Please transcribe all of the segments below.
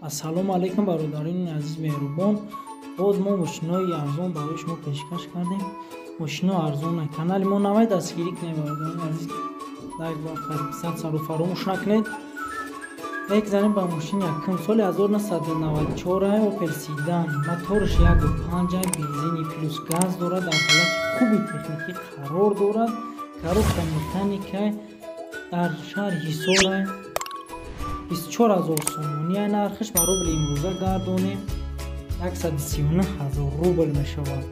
Ассалому алайкум, бародарони азиз, меҳрубон. Боз мо мошинои арзон барои шумо пешкаш кардем. Мошино арзона. Канали мо навай дастгирӣ кунед, бародарони азиз. Лайк ва подписаться-ро фаромӯш накунед. Мегзарем ба мошини якум. Соли 1994, Опел седан, моторш 1,5, бензини плюс газ дорад, дар ҳолати хуби техникӣ қарор дорад, коробка механика, дар шаҳри Ҳисора, 24 000 сомонӣ нархаш. Ба рубли имрӯза гардонем, 139 000 рубл мешавад.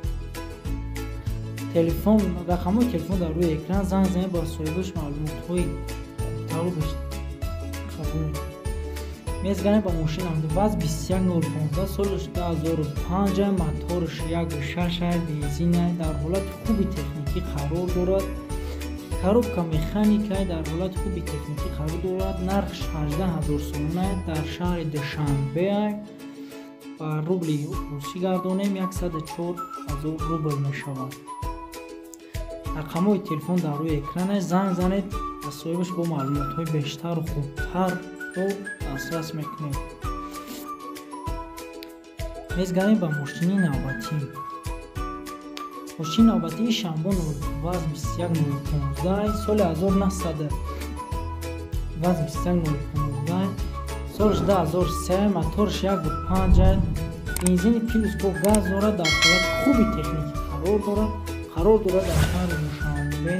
Телефон, рақамҳои телефон дар рӯи экран. Занг занед ба соҳибаш, маълумотҳои хубтару қабул мекунед. Мезганем ба мошин ВАЗ 21015, солаш 2005, моторш 1,6, бензина, дар ҳолати хуби техникӣ қарор дорад, коробка механика, дар ҳолати хуби техникӣ қарор дорад. Нархш 18 000 сомона, дар шаҳри Душанбе. Ба рубли русӣ гардонем, 104 000 рубл мешавад. Рақамҳои телефон дар рӯи экран. Занг занед, аз соҳибаш бо маълумотҳои бештару хубтарро дастрас мекунед. Мезгарем ба мошини навбатӣ. Мошини навбатии шанбон ВАЗ 21015, соли 1900, ВАЗ 21015, солш 2003, моторш 1,5, бензини плюс бо газ дорад, дар ҳолати хуби техникӣ қарор дорад, қарор дорад дар шаҳри Душанбе.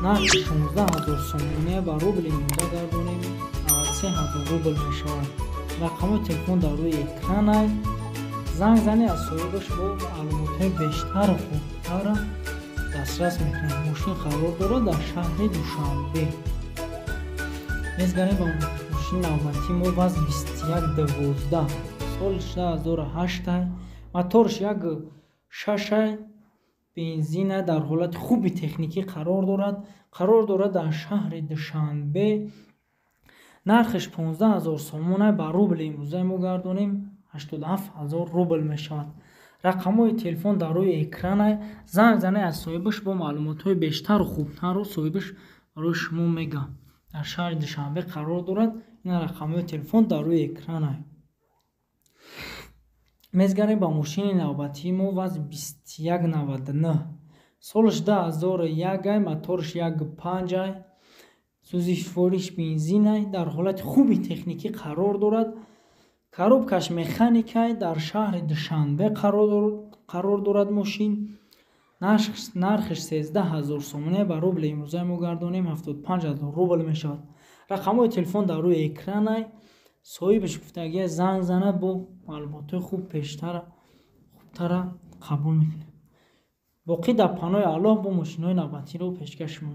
Нархи 16 000 сомонӣ, ба рубли имрӯза гардонем, 93 000 рубл мешавад. Рақамҳои телефон дар рӯи экран. Занг занед, аз соҳибаш бо маълумотҳои бештару хубтарро дастрас мекунед. Мошин қарор дорад дар шаҳри Душанбе. Мезгарем ба мошини навбатии мо ВАЗ 2112, соли 2008, моторш 1,6, бензина, дар ҳолати хуби техникӣ қарор дорад, қарор дорад дар шаҳри Душанбе. Нархаш 15 000 сомона, ба рубли имрӯзаи мо гардонем, 87 000 рубл мешавад. Рақамҳои телефон дар рӯи экран. Занг занед, аз соҳибаш бо маълумотҳои бештару хубтарро соҳибаш барои шумо мегӯяд. Дар шаҳри Душанбе қарор дорад. Ин рақамҳои телефон дар рӯи экран. Мезгарем ба мошини навбатии мо ВАЗ 2199, солаш 2001, моторш 1,5, сӯзишвориш бензина, дар ҳолати хуби техникӣ қарор дорад, коробкаш механика, дар шаҳри Душанбе қарор дорад мошин. Нархаш 13 000 сомонӣ, ба рубли имрӯзаи мо гардонем, 75 000 рубл мешавад. Рақамҳои телефон дар рӯи экран. Соҳибаш гуфтагия, занг занад, бо маълумотҳои хуб пештара хубтара қабул мекунад. Боқӣ дар паноҳи Аллоҳ, бо мошинҳои навбатиро пешкаш шумо.